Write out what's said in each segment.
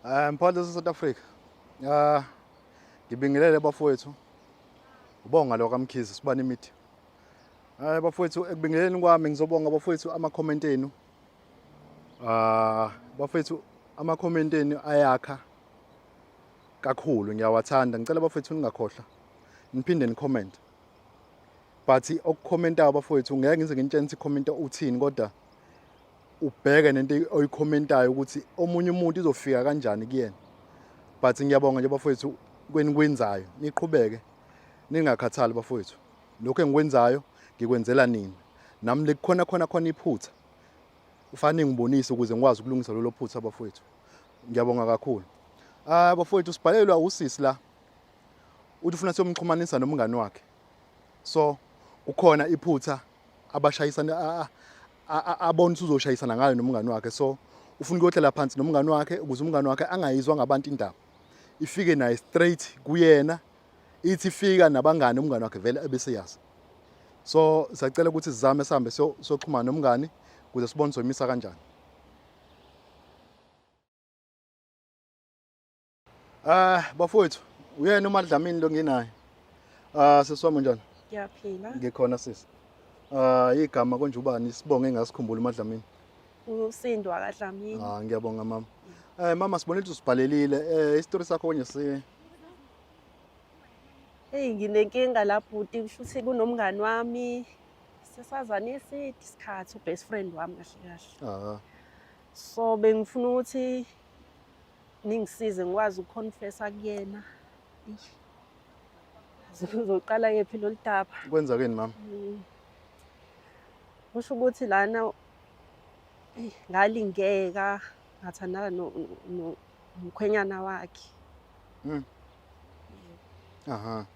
Mphakathi wase-South Africa. Ngibingelele bafowethu. Ubonga lo kaMkhize sibani imithi. Bafowethu ekubingeleleni kwami ngizobonga bafowethu ama comment enu. Bafowethu ama comment enu ayakha kakhulu ngiyawathanda. Ngicela bafowethu ningakhohlwa niphinde ni comment. But okukhomentayo bafowethu ngeke ngize nginitshene ukuthi comment uthini kodwa ubheke nento oyikhomentayo ukuthi omunye umuntu izofika kanjani kuyena. But ngiyabonga nje bafowethu kwenikwenzayo, niqhubeke ningakhathali bafowethu. Lokho engikwenzayo ngikwenzela nina. Nami lekukhona khona khona iphutha ufanele ngibonise ukuze ngikwazi ukulungisa lolo phutha bafowethu. Ngiyabonga kakhulu. Bafowethu sibhalelwa usisi la uthi ufuna siyomxhumanisa nomngani wakhe. So kukhona iphutha abashayisana abona ukuthi uzoshayisana ngayo nomngani wakhe, so ufuna ukuyohlala phansi nomngani wakhe ukuze umngani wakhe angayizwa ngabantu indaba, ifike naye straight kuyena, ithi ifika nabangani umngani wakhe vele ebeseyazi. So siyacela ukuthi sizame sihambe siyoxhumana nomngani ukuze sibone soyimisa kanjani. Bafowethu, uyena uMadlamini lo nginaye. Sisi wami unjani? Ngiyaphila. Ngikhona sisi. Igama konje ubani isibonge engasikhumbula uMadlamini? Usindwa kaDlamini. Ngiyabonga mama. Mama sibonile ukuthi usibhalelile. Isitori sakho konje si Hey nginenkinga la bhuti, kusho ukuthi kunomngani wami sesazana eside isikhathi, ubest friend wami kahle kahle. So bengifuna ukuthi ningisize ngikwazi ukuconfessa kuyena. Ngizoqala kephi lolu daba? Kwenzakeni mama? Kusho ukuthi lana ngalingeka ngathandana nomkhwenyana wakhe. Aha.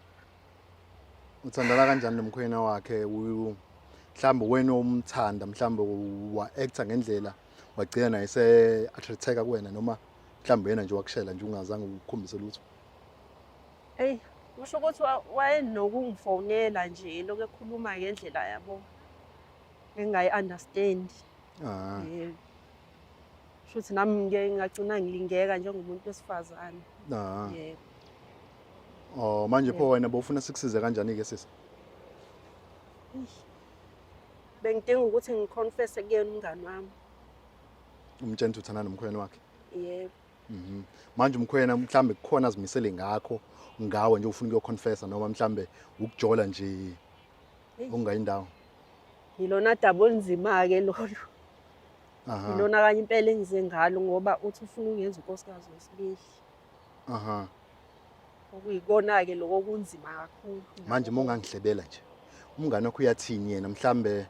Uthandana kanjani nomkhwenyana wakhe? Mhlawumbe wena umthanda, mhlawumbe wa-acta ngendlela wagcina naye se-attracteka kuwena, noma mhlawumbe yena nje wakushela nje ungazange ukukhombise lutho? Eyi, kusho ukuthi wayenokungifonela nje lokhu ekhuluma ngendlela yabo engingayi-understand. Yebo. Kusho ukuthi nami ngike ngagcina ngilingeka njengomuntu wesifazane. Yebo. Oh, manje pho wena bowufuna sikusize kanjani-ke sisi? Bengidinga ukuthi ngiconfesse kuyena umngani wami. Umtshela ukuthi uthandana nomkhwenyana wakhe? Yebo. Manje umkhwenyana mhlambe kukhona azimisele ngakho ngawe nje ufuna ukuyoconfessa, noma mhlambe ukujola nje okungayindawo? Yilona daba olunzima-ke lolu. Yilona kanye impela engize ngalo ngoba uthi ufuna ukungenza unkosikazi wesibili. Okuyikona-ke lokho okunzima kakhulu. Manje uma ungangihlebela nje, umngane wakho uyathini yena? Mhlambe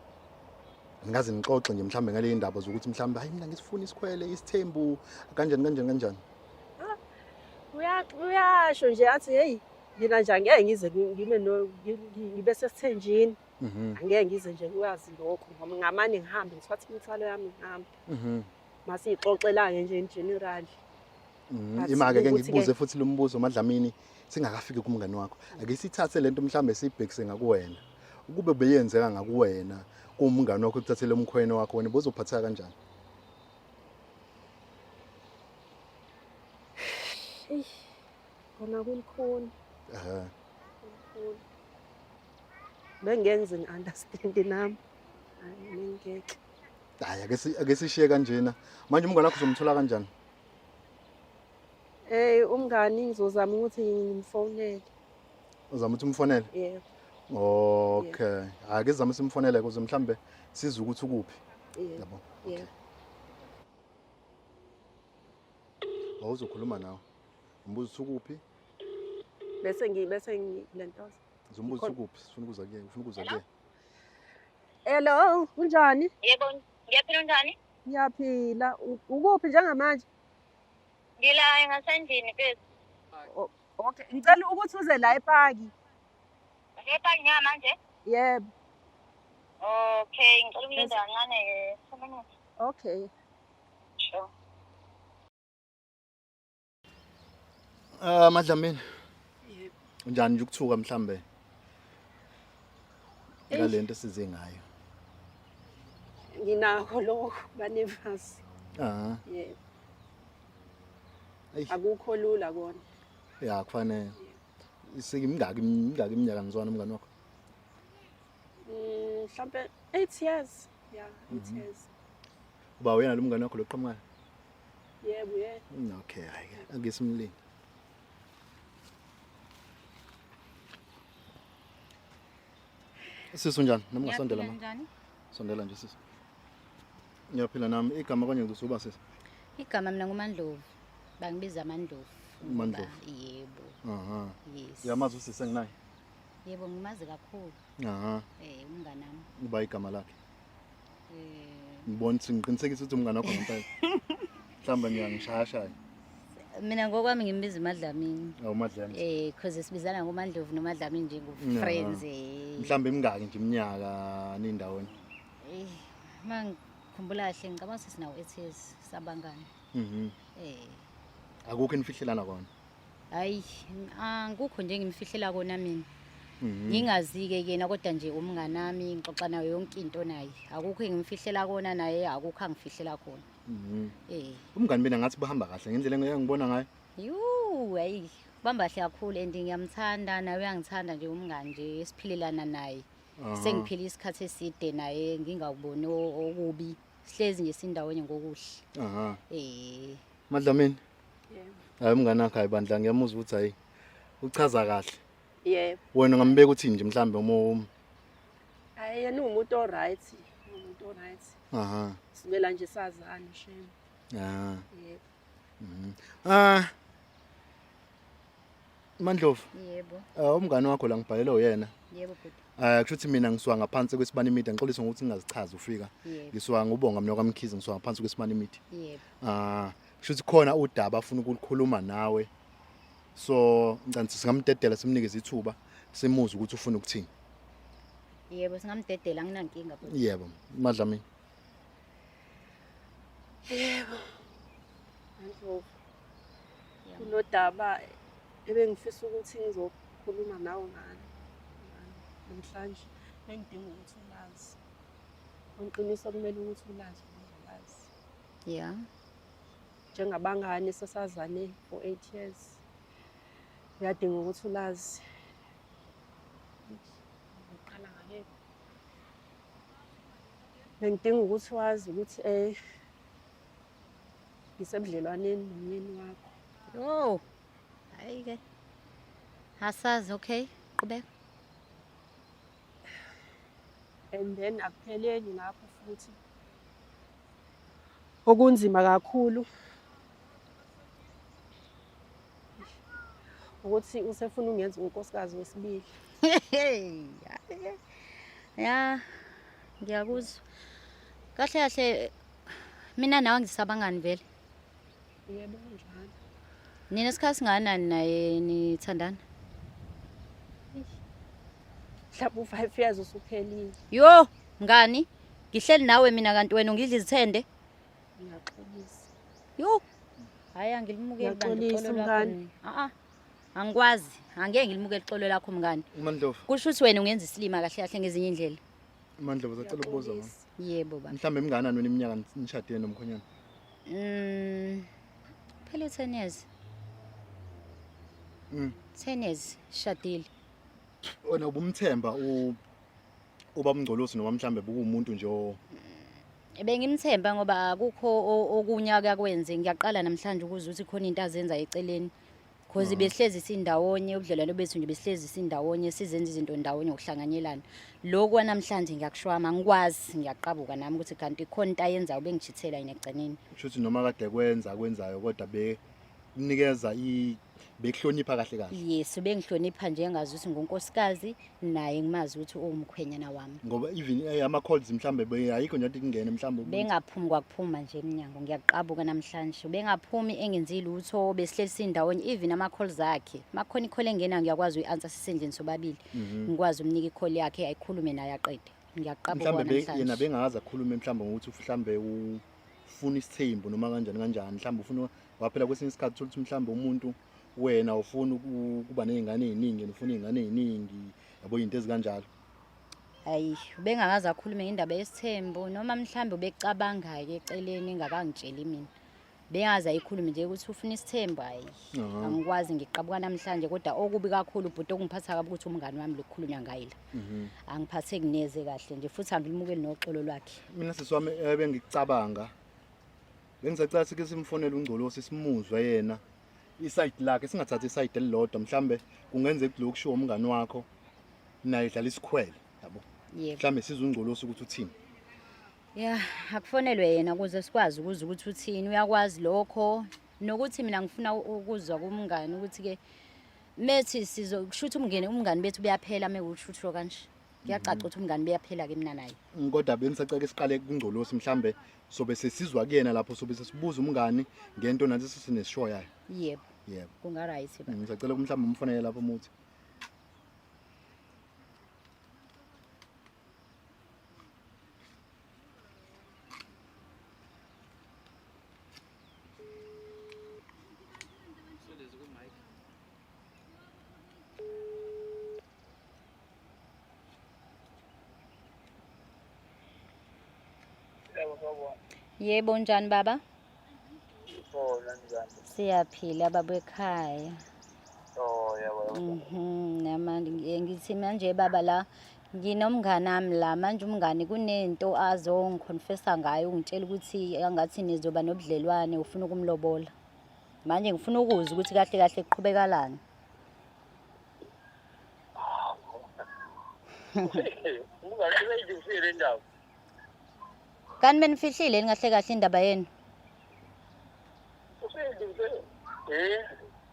ningaze nixoxe nje mhlambe ngale ndaba zokuthi mhlambe hayi mina ngisifuna isikhwele, isithembu, kanjani kanjani kanjani. Uyasho nje athi hey mina nje angeke ngize ngime no ngibe sesithenjini. Angeke ngize nje ngikwazi lokho ngoba ngamane ngihambe ngithathe imithwalo yami ngihambe. Masixoxela-ke nje in general. Ima-ke ke ngikubuze futhi lo mbuzo MaDlamini singakafiki kumngani wakho. Ake sithathe lento mhlambe siyibhekise ngakuwena. Ukube beyenzeka ngakuwena kumngani wakho ekuthathele umkhwene wakho, wena bozophatheka kanjani? Kona kulikhuni. Kulikhuni. Bengeke ngize ngi-understand nami. Hayi bengeke. Hayi ake sishiye kanjena. Manje umngani wakho uzomthola kanjani? Umngani ngizozama ukuthi ngimfonele. Uzama ukuthi umfonele? Yebo. Okay. Hayi ake sizame simfonele ukuze mhlambe sizwe ukuthi ukuphi. Yebo. Yabo. Okay. Yebo. Awuzokhuluma nawe. Umbuzo ukuthi ukuphi? Bese bese ngilentoza. Uzombuza ukuthi ukuphi? Sifuna ukuza kuye, ufuna ukuza kuye. Hello, kunjani? Yebo, ngiyaphila, unjani? Ngiyaphila. Ukuphi njengamanje? Ngila ngasendlini mfethu. Okay, ngicela ukuthi uze la epaki. Epaki njengamanje? Yebo. Okay, ngicela ukulinda kancane ke 2 minutes. Okay. Sure. MaDlamini. Yebo. Unjani nje ukuthuka mhlambe? Ngalento esize ngayo. Nginakho lokho banevasi. Yebo. Eyi. Akukho lula kona. Ya kufanele. Sekimingaki imingaki iminyaka nizwana umngani wakho? Mhlampe 8 years. Yeah, 8 years. Uba uyena lo mngani wakho loqhamukayo? Yebo, yebo. Okay, hayi ke. Ake simlinde. Sisi unjani? Noma ungasondela ma. Njani? Sondela nje sisi. Ngiyaphila nami. Igama kanye ngizosuba sisi. Igama mina nguMandlovu. Bangibiza Mandlovu. Mandlovu. Yebo. Aha. Yes. Uyamazi usisi enginaye? Yebo ngimazi kakhulu. Aha. Umngani wami. Uba igama lakhe. Ngibona ukuthi ngiqinisekisa ukuthi umngani wakho ngempela. Mhlawumbe ngiyangishayashaya. Mina ngokwami ngimbiza uMadlamini. Awu Madlamini. Cause sibizana ngoMandlovu noMadlamini nje Yeah. ngu-friends. Eh. Mhlawumbe imingaki nje iminyaka nindawonye. Mangikhumbula kahle ngicabanga ukuthi sinawo 8 years sabangani. Akukho enifihlelana kona. Hayi, angikho nje ngimfihlela kona mina. Ngingazi-ke kuyena kodwa nje umngani wami ngixoxa naye yonke into naye. Akukho engimfihlela kona naye akukho angifihlela khona. Umngani mina ngathi bahamba kahle ngendlela engibona ngayo. Yuu, hayi, bamba kahle kakhulu and ngiyamthanda naye uyangithanda nje umngani nje esiphilelana naye. Sengiphila isikhathi eside naye ngingakuboni okubi. Sihlezi nje sindawonye ngokuhle. Madlamini. Yebo. Hayi umngani wakhe hayi bandla ngiyamuzwa ukuthi hayi uchaza kahle. Yebo. Wena ungambeka uthini nje mhlambe uma Hayi yena uwumuntu o right, umuntu o right. Sibela nje sazana shame. Yebo. Mandlovu. Yebo. Umngani wakho la ngibhalele uyena. Yebo bhuti. Kusho ukuthi mina ngisuka ngaphansi kweSibani Media, ngixolisa ngokuthi ngingazichazi ufika. Yebo. Ngisuka ngubonga mina kwaMkhize, ngisuka ngaphansi kweSibani Media. Yebo. Kusho ukuthi khona udaba afuna ukulikhuluma nawe. So ngicela singamdedela simnikeze ithuba simuze ukuthi ufuna ukuthini. Yebo singamdedela anginankinga bhuti. Yebo, Madlamini. Yebo. Mandlovu. Kunodaba ebengifisa ukuthi ngizokhuluma nawe ngalo namhlanje bengidinga ukuthi ulazi. Iqiniso kumele ukuthi ulazi uzolazi. Yeah. Njengabangani sesazane for 8 years. Uyadinga ukuthi ulazi. Ngiqala ngakephi? Bengidinga ukuthi wazi ukuthi ngisebudlelwaneni nomyeni wakho. Yo. Hayi ke. Asazi, okay. Qhubeka. And then akupheleli lapho futhi. Okunzima kakhulu ukuthi usefuna ungenza unkosikazi wesibili. Ya, ngiyakuzwa. Kahle kahle mina nawe ngisabangani vele. Yebo kunjalo. Nina isikhathi singakanani naye nithandana? Mhlawumbe u5 years usuphelile. Yo, mngani, ngihleli nawe mina kanti wena ungidla izithende. Ngiyaxolisa. Yo. Hayi angilimukeli bandla Ngiyaxolisa, uxolo lwakho mngani. mina. A a. Angikwazi, angeke ngilimukele uxolo lakho mngani. Mandlovu. Kusho ukuthi wena ungenza isilima kahle kahle ngezinye indlela. Mandlovu sacela ukubuza mama. Yebo baba. Mhlambe mnganani wena iminyaka nishadile nomkhonyana? Phela 10 years. 10 years shadile. Wena ubumthemba uba umngcolosi noma mhlambe bukumuntu nje o Bengimthemba ngoba akukho okunye akakwenze. Ngiyaqala namhlanje ukuzwa ukuthi khona into azenza eceleni. Because besihlezi sindawonye, ubudlelwano bethu nje besihlezi sindawonye, sizenza izinto ndawonye ngokuhlanganyelana. Lokhu namhlanje ngiyakushwama, angikwazi, ngiyaqabuka nami ukuthi kanti khona into ayenzayo bengijithela yini ekugcineni. Kusho ukuthi noma kade kwenza kwenzayo kodwa bekunikeza bekuhlonipha kahle kahle. Yes, bengihlonipha nje ngazi ukuthi ngunkosikazi naye ngimazi ukuthi uwumkhwenyana wami. Ngoba even ama calls mhlambe ayikho nje ukuthi kungene mhlambe Bengaphumi kwakuphuma nje eminyango, ngiyaqabuka namhlanje. Bengaphumi engenzi lutho, besihleli sindawonye even ama calls akhe. Makhona i-call engena ngiyakwazi uyi-answer sisendlini sobabili. Ngikwazi umnika i-call yakhe ayikhulume naye aqede. Ngiyaqabuka Mhlambe namhlanje. yena bengazi akhulume mhlambe ngokuthi mhlambe ufuna isithembu noma kanjani kanjani, mhlambe ufuna waphela kwesinye isikhathi uthola ukuthi mhlambe umuntu wena ufuna ukuba nezingane eziningi, yena ufuna izingane eziningi, yabo izinto ezikanjalo. Hayi, ubengakaze akhulume ngendaba yesithembu noma mhlambe ubecabanga-ke eceleni engakangitsheli mina. Bengaze ayikhulume nje ukuthi ufuna isithembu hayi. Angikwazi ngiqabuka namhlanje kodwa okubi kakhulu ubhuti okungiphatha kabi ukuthi umngani wami lokukhulunywa ngaye la. Angiphatheki neze kahle nje futhi angilimukeli noxolo lwakhe. Mina sisi wami ebengikucabanga bengisacela sike simfonele uNgcolosi simuzwe yena isayidi lakhe singathathi isayidi elilodwa mhlambe kungenzeka ukuthi lokhu kushiwo umngani wakho naye dlala isikhwele yabo. Yebo. Mhlambe sizwe uNgcolosi ukuthi uthini. Ya, akufonelwe yena ukuze sikwazi ukuzwa ukuthi uthini, uyakwazi lokho. Nokuthi mina ngifuna ukuzwa kumngani ukuthi ke methi sizo kusho ukuthi umngeni umngani bethu buyaphela mekushutho kanje. Kuyacaca ukuthi umngani buyaphela ke mina naye. Kodwa bengisacela ke siqale kungcolosi mhlambe sobe sesizwa kuyena lapho sobe sesibuza umngani ngento nathi sesineshow yayo. Yebo. Yebo. Kunga right ba. Ngisacela mhlawumbe umfonele lapho muthi. Yebo njani baba? Khona njani? Siyaphila baba ekhaya. Oh yebo yebo. Namanje ngithi manje baba la nginomngani wami la manje umngani kunento azongiconfessa ngayo ungitshela ukuthi angathi nizoba nobudlelwane ufuna ukumlobola. Manje ngifuna ukuzwa ukuthi kahle kahle kuqhubekalani. Umngani uyayidlisile le ndaba. Kanti benifihlile yini kahle kahle indaba yenu? Usuyidlisile. Eh?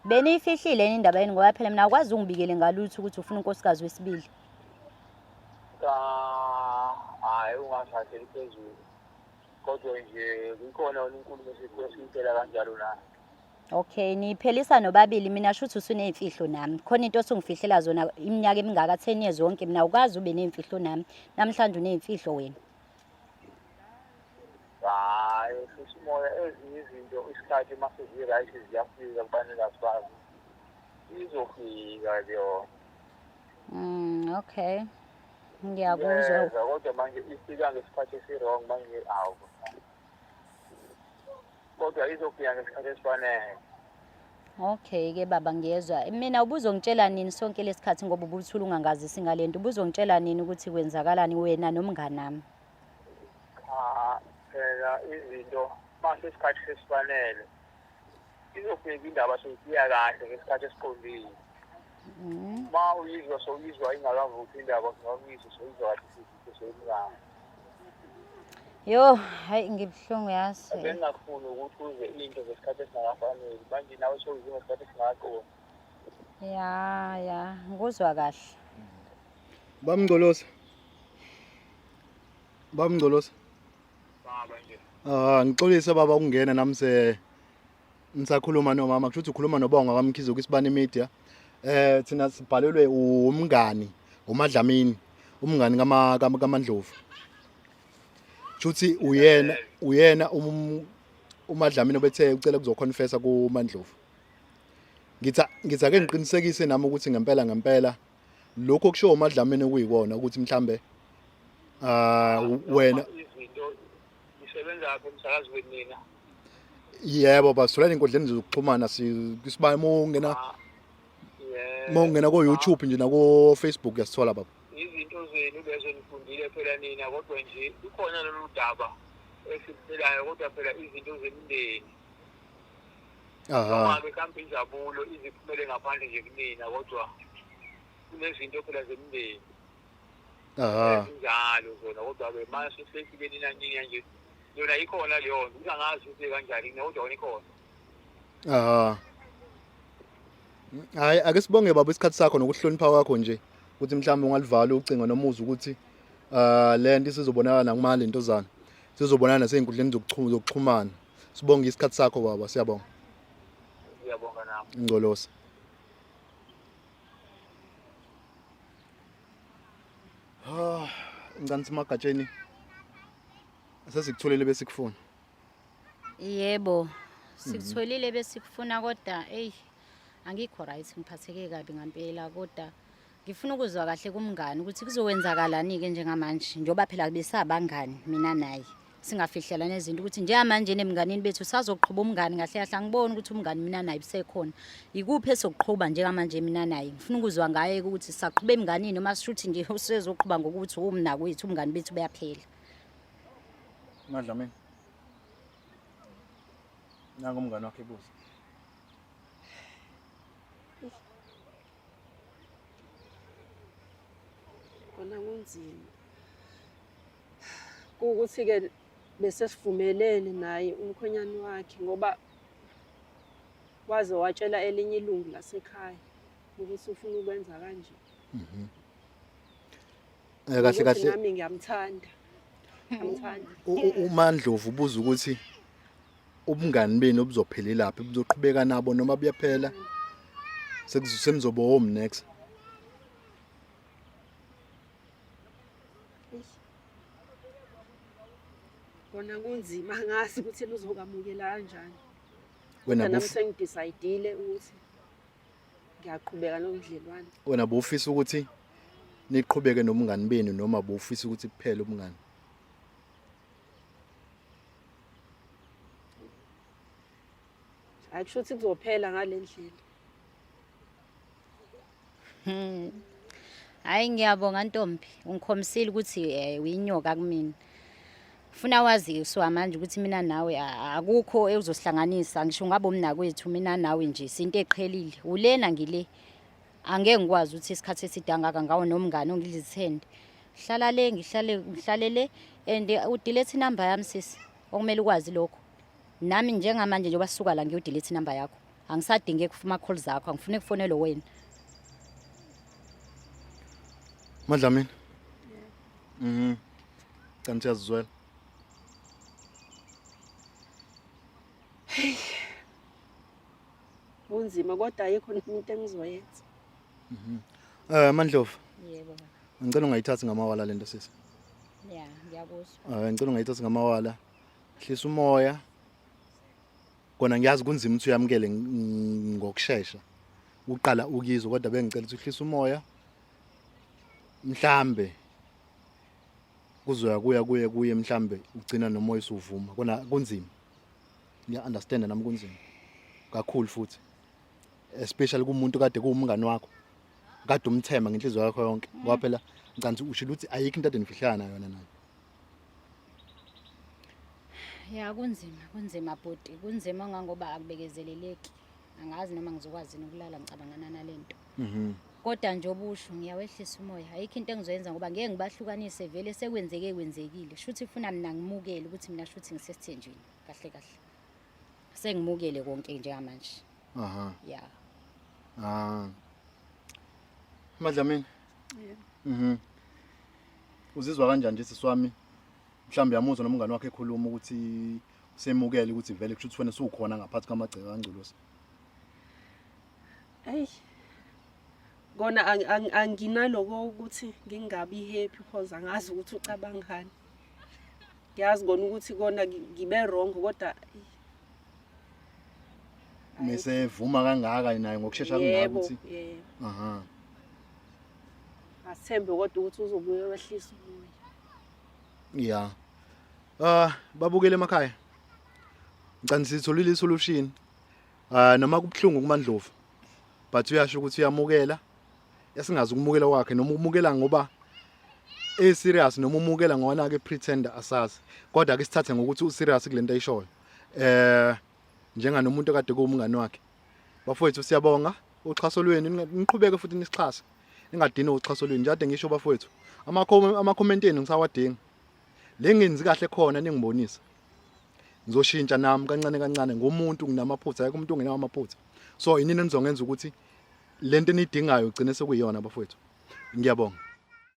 Beniyifihlile yini indaba yenu ngoba phela mina awukwazi ungibikele ngalutho ukuthi ufuna unkosikazi wesibili. Cha, hayi ungathatheli phezulu. Kodwa nje kukhona inkulumo esiyicela kanjalo na. Okay, niyiphelisa nobabili mina shuthi usuney'mfihlo nami. Khona into osungifihlela zona iminyaka emingaka 10 years wonke mina awukazi ube ney'mfihlo nami. Namhlanje uney'mfihlo wena. Hayi, futhi umoya ezinye izinto isikhathi uma sezi-right ziyafika kubanikazi bazo. Izofika yona. Okay. Ngiyakuzwa. Yeza, kodwa manje ifika ngesikhathi esi-wrong manje awu. Kodwa izofika ngesikhathi esifanele. Okay ke baba ngiyezwa. Mina ubuzongitshela nini sonke lesikhathi ngoba ubuthula ungangazisi ngalento. Ubuzongitshela nini ukuthi kwenzakalani wena nomnganami? Cha, phela izinto mase isikhathi sesifanele. Izofika indaba seyifika kahle ngesikhathi esiqondile. Ma uyizwa sowuyizwa ingakavuthi indaba ungakuyizwa sowuyizwa kahle isizitho seyimngane. Yo, hayi ngibuhlungu yazi. Bengingafuni ukuthi uze into ngesikhathi esingakafaneli. Manje nawe sewuze ngesikhathi esingakaqondi. Ya, ya, ngikuzwa kahle. Bamngcolosi. Bamngcolosi. Baba nje. Ah, ngixolise baba ukungena nami se nisakhuluma nomama kusho ukuthi ukhuluma noBonga kaMkhize kwisibani media. Thina sibhalelwe umngani uMadlamini, umngani kama kaMandlovu. Kusho ukuthi uyena uyena uMadlamini obethe ucela kuzoconfessa kuMandlovu. Ngithi ake ngiqinisekise nami ukuthi ngempela ngempela lokho kushiwo uMadlamini kuyikona ukuthi mhlambe wena izinto nisebenza lapha emsakazweni nina. Yebo basithola ezinkundleni zokuxhumana sisibaya uma ungena uma ungena ko YouTube nje nako Facebook uyasithola baba. Izinto zenu lezo nifundile phela nina kodwa nje kukhona lolu daba esiluphelayo kodwa phela izinto zemindeni. Aha. Noma-ke mhlawumbe injabulo iziphumele ngaphandle nje kunina kodwa kunezinto phela zemindeni. Aha. Ezinjalo zona kodwa-ke mase sefike nina nina nje yona ikhona leyo nto ungangazi ukuthi kanjani mina kodwa yona ikhona. Aha. Hayi ake sibonge baba isikhathi sakho nokuhlonipha kwakho nje ukuthi mhlawumbe ungalivala ucingo noma uzwe ukuthi le nto isizobonakala nakumali ntozana. Sizobonana nasey'nkundleni zokuxhumana. Sibonge isikhathi sakho baba, siyabonga. Ngiyabonga nami. Ngcolosi. Ah, ngicela simagatsheni. Sesikutholile besikufuna. Yebo, sikutholile besikufuna kodwa ey angikho right ngiphatheke kabi ngampela kodwa ngifuna ukuzwa kahle kumngani ukuthi kuzokwenzakalani ke njengamanje njengoba phela besabangani mina naye. Singafihlelana izinto ukuthi njengamanje nemnganini bethu sazoqhuba umngani kahle kahle angiboni ukuthi umngani mina naye usekhona. Ikuphi esokuqhuba njengamanje mina naye? Ngifuna ukuzwa ngaye ukuthi saqhuba emnganini noma sishuthi nje usezoqhuba ngokuthi umnakwethu umngani bethu buyaphela. Madlamini. Nangu umngani wakhe ebuza. Kona kunzima. Kuwukuthi-ke bese sivumelene naye umkhwenyane wakhe ngoba waze watshela elinye ilungu lasekhaya ukuthi ufuna ukwenza kanje. Eh kahle Ukuthi kahle nami ngiyamthanda. Ngiyamthanda. uMandlovu ubuza ukuthi ubungani benu obuzophelelaphi buzoqhubeka nabo noma buyaphela sekuzoba home next. Kona kunzima angazi ukuthi luzokwamukela kanjani. Wena Nami sengidecide ukuthi ngiyaqhubeka nobudlelwane. Wena bufisa ukuthi niqhubeke nomngani benu noma bufisa ukuthi kuphele ubungani? Hayi kusho ukuthi kuzophela ngale ndlela. Hayi ngiyabonga ntombi, ungikhombisile ukuthi uyinyoka kumina. Funa wazi usuka manje ukuthi mina nawe akukho ekuzosihlanganisa ngisho ngabe umnakwethu mina nawe nje sinto eqhelile. Ulena ngile. Angeke ngikwazi ukuthi isikhathi eside kangaka ngawo nomngane ongilizithende. Hlala le ngihlale ngihlale le and udelete inamba yami sisi. Okumele ukwazi lokho. Nami njengamanje njengoba sisuka la ngiyodelete inamba yakho. Angisadingi ukufuma calls zakho, angifuni kufonelwe wena. Madlamini. Kanti uyazizwela. Kunzima kodwa ayikho noma into engizoyenza. Mandlovu, Yebo baba. ngicela ungayithathi ngamawala lento sisi. Ya, ngiyakuzwa. Ngicela ungayithathi ngamawala. Hlisa umoya. Kona ngiyazi kunzima ukuthi uyamukele ngokushesha. Uqala ukizwa kodwa bengicela ukuthi uhlise umoya. Mhlambe kuzoya kuya kuye kuye mhlambe ugcina nomoya usuvuma. Kona kunzima. Ngiya understand nami kunzima. Kakhulu futhi. Especially kumuntu kade kuwumngani wakho. Kade umthemba ngenhliziyo yakho yonke. Ngoba phela ngicabanga ukuthi ushilo ukuthi ayikho into ade nifihlana yona naye. Ya kunzima, kunzima bhuti, kunzima ngangoba akubekezeleleki. Angazi noma ngizokwazi nokulala ngicabangana nalento. Kodwa nje obusho ngiyawehlisa umoya. Ayikho into engizoyenza ngoba ngeke ngibahlukanise vele sekwenzeke kwenzekile. Shuthi ifuna mina ngimukele ukuthi mina shuthi ngisesithenjini kahle kahle. Sengimukele konke njengamanje. Aha. Ya. Ah. Madlamini. Yebo. Uzizwa kanjani nje sisi wami? Mhlawumbe uyamuzwa nomngane wakhe ekhuluma ukuthi usemukele ukuthi vele kusho ukuthi wena usukhona ngaphansi kwamagceke kaNgcolosi. Eyi. Kona anginaloko ukuthi ngingabi happy because angazi ukuthi ucabangani. Ngiyazi kona ukuthi kona ngibe wrong kodwa Mesevuma kangaka naye ngokushesha kangaka yebo, ukuthi yebo. aha. Asithembe kodwa ukuthi uzobuye wehlisa umoya. Yeah. Babukele emakhaya. Ngicela sitholile isolution. Noma kubhlungu kuMandlovu. But uyasho ukuthi uyamukela. Esingazi ukumukela kwakhe noma ukumukela ngoba e serious noma umukela ngoba ke pretender asazi. Kodwa ke sithathe ngokuthi u serious kulento ayishoyo. Njenganomuntu okade kuwumngani wakhe. Bafowethu siyabonga uxhaso lwenu niqhubeke futhi nisixhase. Ningadini uxhaso lwenu njade ngisho bafowethu. Ama comment enu ngisawadinga. Le ngenzi kahle khona ningibonisa. Ngizoshintsha nami kancane kancane ngomuntu nginamaphutha ayikho umuntu ongenawo amaphutha. So inini enizongenza ukuthi lento enidingayo igcine sekuyiyona bafowethu. Ngiyabonga.